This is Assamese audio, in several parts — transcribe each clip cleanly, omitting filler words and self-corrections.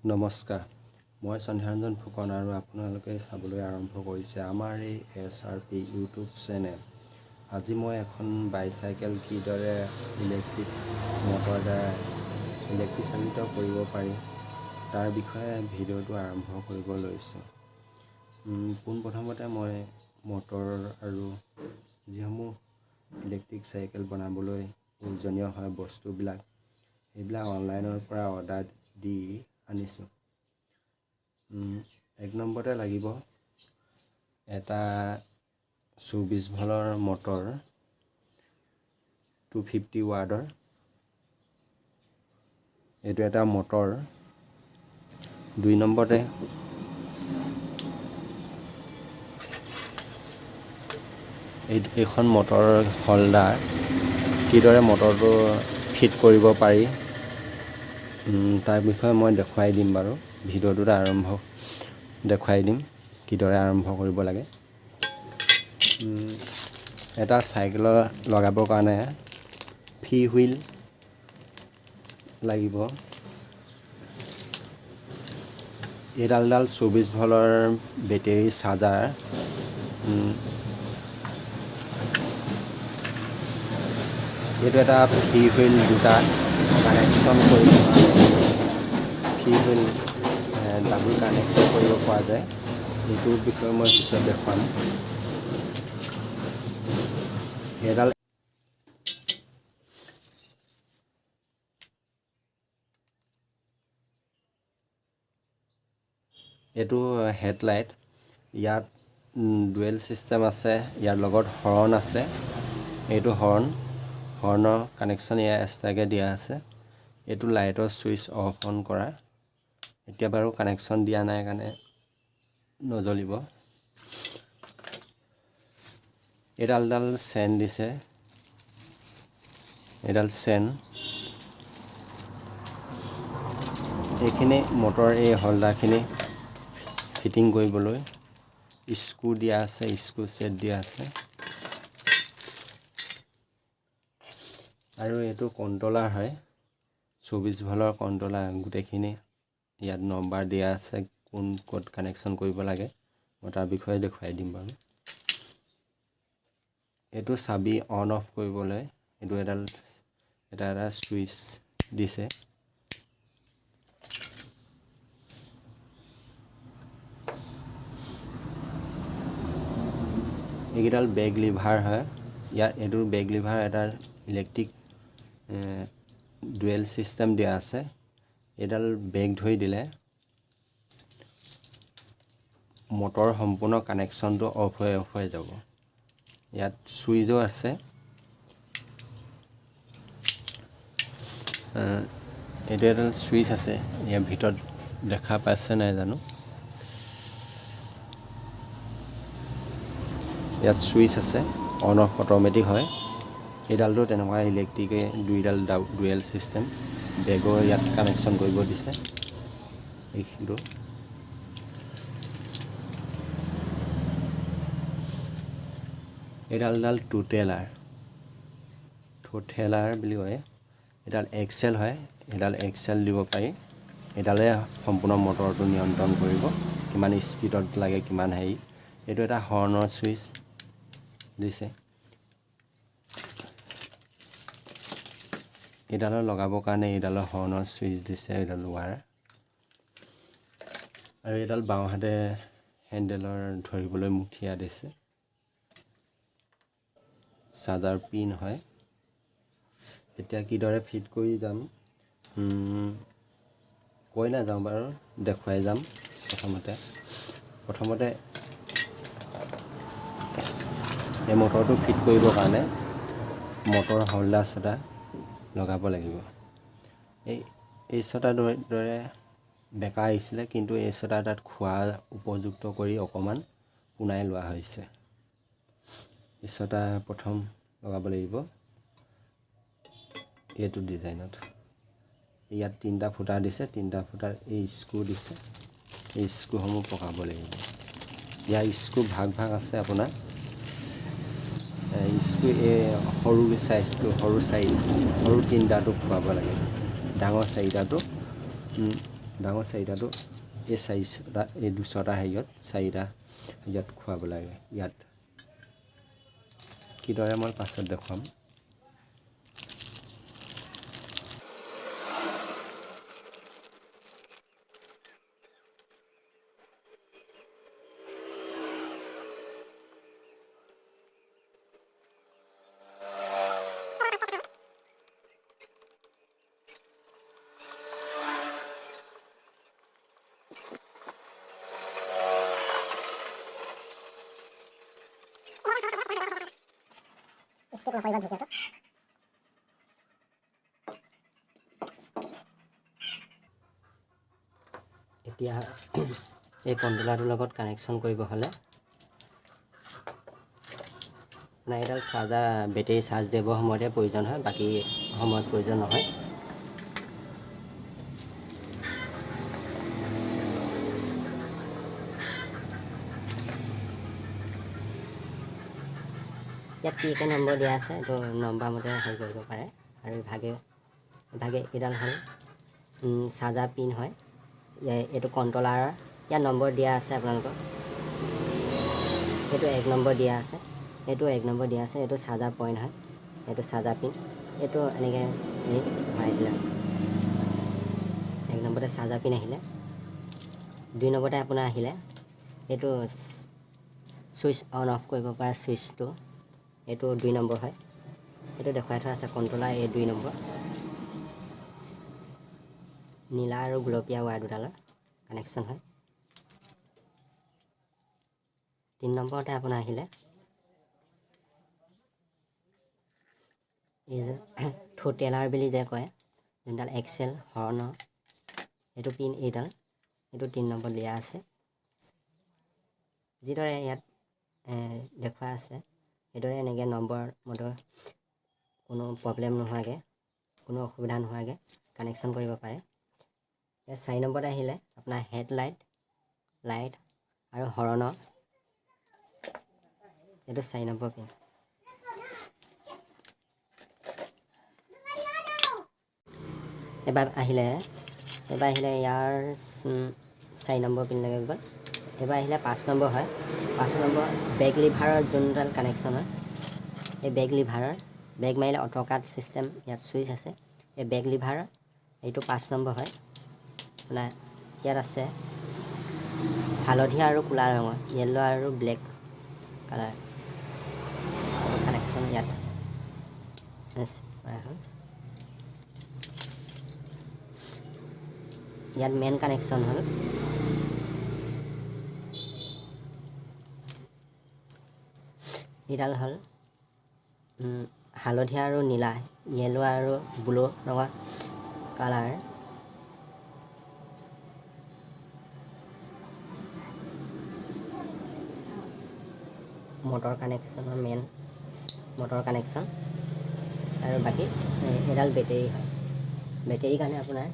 নমস্কাৰ, মই সন্ধ্যাৰঞ্জন ফুকন আৰু আপোনালোকে চাবলৈ আৰম্ভ কৰিছে আমাৰ এই এছআৰপি ইউটিউব চেনেল। আজি মই এখন বাইচাইকেল কিদৰে ইলেক্ট্ৰিক মটৰ দ্বাৰা ইলেক্ট্ৰিক চালিত কৰিব পাৰি, তাৰ বিষয়ে ভিডিঅ'টো আৰম্ভ কৰিব লৈছোঁ। পোনপ্ৰথমতে মই মটৰ আৰু যিসমূহ ইলেক্ট্ৰিক চাইকেল বনাবলৈ প্ৰয়োজনীয় হয় বস্তুবিলাক, সেইবিলাক অনলাইনৰ পৰা অৰ্ডাৰ দি আনিছোঁ। এক নম্বৰতে লাগিব এটা 24 ভল্টৰ মটৰ, 250 ৱাটৰ। এইটো এটা মটৰ। দুই নম্বৰতে এইখন মটৰ হোল্ডাৰ, কিদৰে মটৰটো ফিট কৰিব পাৰি তাৰ বিষয়ে মই দেখুৱাই দিম বাৰু। ভিডিঅ'টোত আৰম্ভ দেখুৱাই দিম কিদৰে আৰম্ভ কৰিব লাগে। এটা চাইকেলৰ লগাবৰ কাৰণে ফ্ৰী হুইল লাগিব। এইডালডাল 24 ভল্টৰ বেটেৰী চাৰ্জাৰ। এইটো এটা ফ্ৰী হুইল, দুটা কানেকশ্যন কৰিব কাৰণে ফ্ৰী হুইল ডাবুল কানেকশ্যন কৰিব পৰা যায়। এইটোৰ বিষয়ে মই পিছত দেখুৱাম। এডাল এইটো হেডলাইট। ইয়াত ডুৱেল ছিষ্টেম আছে। ইয়াৰ লগত হৰ্ণ আছে। এইটো হৰ্ণ, হৰ্ণৰ কানেকশ্যন ইয়াৰ এক্সট্ৰাকৈ দিয়া আছে। এইটো লাইটৰ ছুইচ অফ অন কৰা। এতিয়া বাৰু কানেকশ্যন দিয়া নাই কাৰণে নজ্বলিব। এইডালডাল চেন দিছে, এইডাল চেন। এইখিনি মটৰ, এই হোল্ডাৰখিনি ফিটিং কৰিবলৈ স্ক্ৰু দিয়া আছে, স্ক্ৰু ছেট দিয়া আছে। আৰু এইটো কণ্ট্ৰলাৰ হয়, 24 ভল্টৰ কণ্ট্ৰলাৰ। গোটেইখিনি ইয়াত নম্বৰ দিয়া আছে, কোন ক'ত কানেকশ্যন কৰিব লাগে, মই তাৰ বিষয়ে দেখুৱাই দিম বাৰু। এইটো চাবি অন অফ কৰিবলৈ এইটো এডাল এটা এটা ছুইচ দিছে। এইকেইডাল বেক লিভাৰ হয়। ইয়াত এইটোৰ বেক লিভাৰ এটা ইলেক্ট্ৰিক ডুৱেল ছিষ্টেম দিয়া আছে। এইডাল বেক ধৰি দিলে মটৰ সম্পূৰ্ণ কানেকশ্যনটো অফ হৈ যাব। ইয়াত ছুইচো আছে। এইটো এডাল ছুইচ আছে ইয়াৰ ভিতৰত, দেখা পাইছে নাই জানো। ইয়াত ছুইচ আছে, অন অফ অট'মেটিক হয়। এইডালটো তেনেকুৱা ইলেক্ট্ৰিকে দুইডাল ডুৱেল ছিষ্টেম। বেগৰ ইয়াত কানেকশ্যন কৰিব দিছে এইখিনিটো। এইডালডাল টুটেলাৰ, থোঠেলাৰ বুলি কয়। এডাল এক্সেল হয়, এডাল এক্সেল দিব পাৰি। এডালে সম্পূৰ্ণ মটৰটো নিয়ন্ত্ৰণ কৰিব, কিমান স্পীডত লাগে, কিমান হেৰি। এইটো এটা হৰ্ণৰ ছুইচ দিছে। এইডালৰ লগাবৰ কাৰণে এইডালৰ হৰ্ণৰ ছুইচ দিছে, এইডাল ৱায়াৰ। আৰু এইডাল বাওঁহাতে হেণ্ডেলৰ ধৰিবলৈ মুঠিয়া দিছে। চাৰ্জাৰ পিন হয়। এতিয়া কিদৰে ফিট কৰি যাম কৈ নাযাওঁ বাৰু, দেখুৱাই যাম। প্ৰথমতে এই মটৰটো ফিট কৰিবৰ কাৰণে মটৰ হোল্ডাৰ ছটা লগাব লাগিব। এই ছটা দৰে বেকা আহিছিলে, কিন্তু এই ছটা তাত খোৱা উপযুক্ত কৰি অকণমান পোনাই লোৱা হৈছে। এই ছটা প্ৰথম লগাব লাগিব এইটো ডিজাইনত। ইয়াত তিনিটা ফুটা দিছে, তিনিটা ফুটাৰ এই স্ক্ৰু দিছে, এই স্ক্ৰুসমূহ পকাব লাগিব। ইয়াৰ স্ক্ৰু ভাগ ভাগ আছে আপোনাৰ। স্ক্ৰু এই সৰু চাইজটো, সৰু চাৰি, সৰু তিনিটাটো খোৱাব লাগে, ডাঙৰ চাৰিটাটো ডাঙৰ চাৰিটাটো এই চাৰিটা, এই দুছটা হেৰিয়ত চাৰিটা ইয়াত খুৱাব লাগে। ইয়াত কিদৰে মই পাছত দেখুৱাম। স্কিপ নকৰিব ভিডিঅ'টো। এতিয়া এই কণ্ট্ৰলাৰটোৰ লগত কানেকশ্যন কৰিব হ'লে আপোনাৰ এইডাল চাৰ্জাৰ বেটেৰী চাৰ্জ দিবৰ সময়তহে প্ৰয়োজন হয়, বাকী সময়ত প্ৰয়োজন নহয়। ইয়াত কি কি নম্বৰ দিয়া আছে এইটো নম্বৰ মতে হেৰি কৰিব পাৰে। আৰু ইভাগে এইডাল হ'ল চাৰ্জাৰ পিন হয়। এইটো কণ্ট্ৰলাৰৰ ইয়াত নম্বৰ দিয়া আছে আপোনালোকৰ। এইটো 1 নম্বৰ দিয়া আছে, এইটো 1 নম্বৰ দিয়া আছে। এইটো চাৰ্জাৰ পইণ্ট হয়, এইটো চাৰ্জাৰ পিন। এইটো এনেকৈ ভৰাই দিলে 1 নম্বৰতে চাৰ্জাৰ পিন আহিলে। 2 নম্বৰতে আপোনাৰ আহিলে এইটো ছুইচ অন অফ কৰিব পৰা ছুইচটো, এইটো 2 নম্বৰ হয়। এইটো দেখুৱাই থোৱা আছে কণ্ট্ৰলাৰ এই 2 নম্বৰ। নীলা আৰু গুলপীয়া ৱায়াৰ দুডালৰ কানেকশ্যন হয়। 3 নম্বৰতে আপোনাৰ আহিলে এই যে থ্ৰ'টেলাৰ বুলি যে কয়, যোনডাল এক্সেল হৰ্ণৰ এইটো পিন, এইডাল এইটো 3 নম্বৰ দিয়া আছে। যিদৰে ইয়াত দেখুওৱা আছে সেইদৰে এনেকৈ নম্বৰ মতে কোনো প্ৰব্লেম নোহোৱাকৈ, কোনো অসুবিধা নোহোৱাকৈ কানেকশ্যন কৰিব পাৰে। এতিয়া 4 নম্বৰত আহিলে আপোনাৰ হেডলাইট, লাইট আৰু হৰ্ণৰ, এইটো 4 নম্বৰ পিন। এবাৰ আহিলে ইয়াৰ 4 নম্বৰ পিনলৈকে গ'ল। এবাৰ আহিলে 5 নম্বৰ হয়। 5 নম্বৰ বেক লিভাৰৰ যোনডাল কানেকশ্যন হয়, এই বেক লিভাৰৰ বেক মাৰিলে অট' কাট ছিষ্টেম ইয়াত ছুইচ আছে। এই বেক লিভাৰৰ এইটো 5 নম্বৰ হয়। আপোনাৰ ইয়াত আছে হালধীয়া আৰু ক'লা ৰঙৰ, য়েল্ল' আৰু ব্লেক কালাৰ কানেকশ্যন ইয়াত কৰা হ'ল। ইয়াত মেইন কানেকশ্যন হ'ল এইডাল হ'ল হালধীয়া আৰু নীলা, য়েল্ল' আৰু ব্লু ৰঙৰ কালাৰ। মটৰ কানেকশ্যনৰ মেইন মটৰ কানেকশ্যন। আৰু বাকী এডাল বেটেৰী হয়। বেটেৰীৰ কাৰণে আপোনাৰ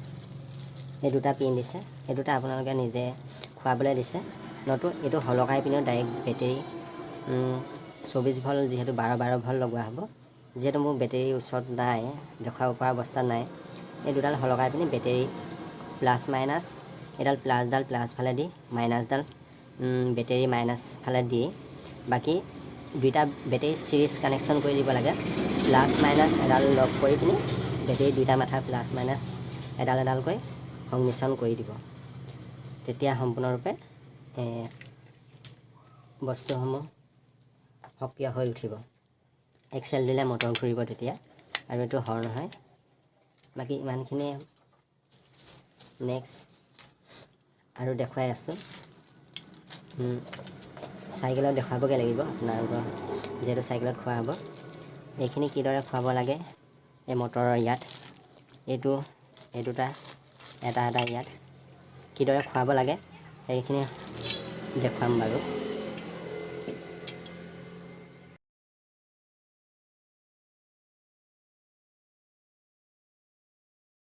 এই দুটা পিন দিছে, এই দুটা আপোনালোকে নিজে খুৱাবলৈ দিছে। নতুন এইটো হলকাই পিনেও ডাইৰেক্ট বেটেৰী 24 ভল্ট, যিহেতু 12 ভল্ট লগোৱা হ'ব, যিহেতু মোৰ বেটেৰী ওচৰত নাই, দেখুৱাব পৰা অৱস্থা নাই। এই দুডাল হলকাই পিনি বেটেৰী প্লাছ মাইনাছ, এইডাল প্লাছডাল প্লাছ ফালে দি, মাইনাছডাল বেটেৰী মাইনাছ ফালে দি, বাকী দুইটা বেটেৰী চিৰিজ কানেকশ্যন কৰি দিব লাগে। প্লাছ মাইনাছ এডাল লগ কৰি পিনি বেটেৰী দুইটা মাথা প্লাছ মাইনাছ এডাল এডালকৈ সংমিশ্ৰণ কৰি দিব, তেতিয়া সম্পূৰ্ণৰূপে বস্তুসমূহ সক্ৰিয় হৈ উঠিব। এক্সেল দিলে মটৰ ঘূৰিব তেতিয়া, আৰু এইটো হৰ্ণ হয়। বাকী ইমানখিনিয়ে। নেক্সট আৰু দেখুৱাই আছোঁ। চাইকেলত দেখুৱাবগৈ লাগিব আপোনালোকৰ, যিহেতু চাইকেলত খোৱা হ'ব। এইখিনি কিদৰে খুৱাব লাগে এই মটৰৰ ইয়াত, এই দুটা এটা এটা ইয়াত কিদৰে খুৱাব লাগে সেইখিনি দেখুৱাম বাৰু।